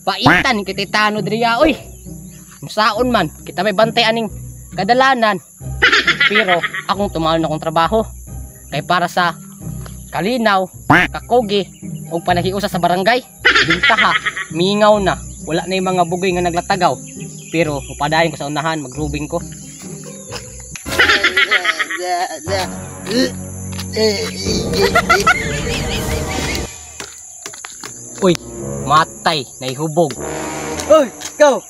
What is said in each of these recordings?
Paitan kita tanod riya oy. Musaon man kita may bantay aning kadalanan. Pero akong tumalon akong trabaho kay para sa kalinaw, kakogi ug panaghiusa sa barangay. Bintaha, mingaw na, wala na yung mga bugoy nga naglatagaw. Pero mupadayon ko sa unahan, magrubing ko. Uy, matay, naihubog. Uy, ikaw,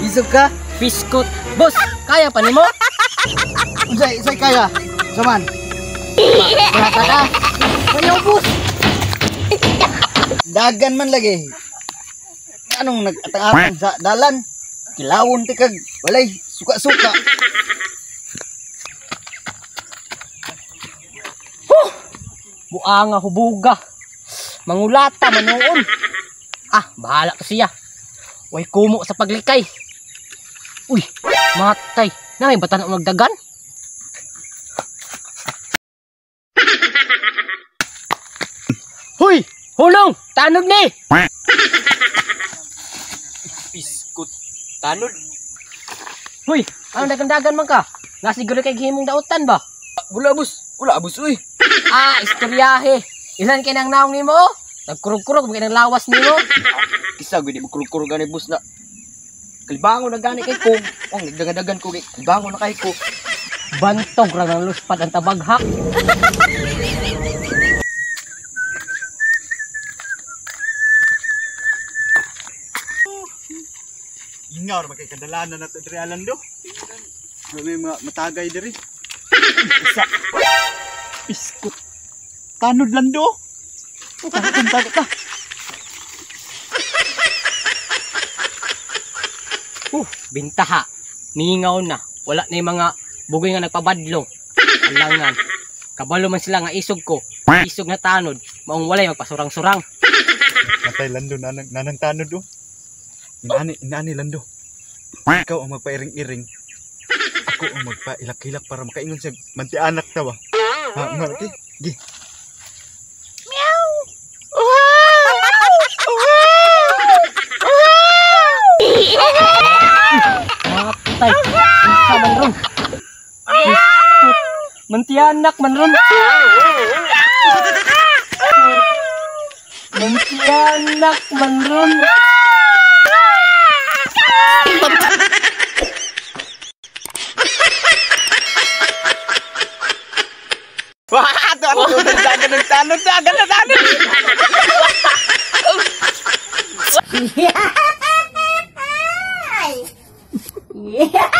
isog ka? Biskot, boss, kaya pa nimo? Unsay, unsay kaya? Saman. Bata ka? Ayaw, boss. Dagan man lagi. Anong nag-atang-atang sa dalan? Kilawon ti kag walay suka-suka. Huh! Buanga hubuga. Mangulata manuon. Ah, bahala to siya. Way kumo sa paglikay. Uy, matay. Na may bata na magdagan. Huy, hulong, tanod ni. Biskot, tanod. Huy, anong dagan-dagan man ka? Nasiguro kay gihimong dautan ba? Wala bus, wala bus uy. Ah, istoryahe. Ilan kay nang naong nimo? Nagkurog-kurog man kay nang lawas nimo. Kisa gyud di mo kurog-kurog gani bus na. Kalibangon na gani kay ko. Ang nagdagadagan ko kay kalibangon na kay ko. Bantog ra ng luspad ang tabaghak. Ingaw ra kay kadalanan nato diri Alando. May mga matagay diri. Isa. Biskot. Tanod lando. Tagot ta. Bintaha. Mingaw na. Wala na yung mga bugoy nga nagpabadlong. Alangan. Kabalo man sila nga isog ko. Isog na tanod. Maong walay magpasurang-surang. Natay lando nanang tanod oh. Inaani lando. Ikaw ang magpairing-iring. Ako ang magpailak-ilak para makaingon siya mantianak ta ba. Ha, okay. Gi. Meow. Matay. Unsa man ron? Mantianak man ron. Mantianak man ron. Wah, dagan ng tanod, dagan na tanod. Yeah.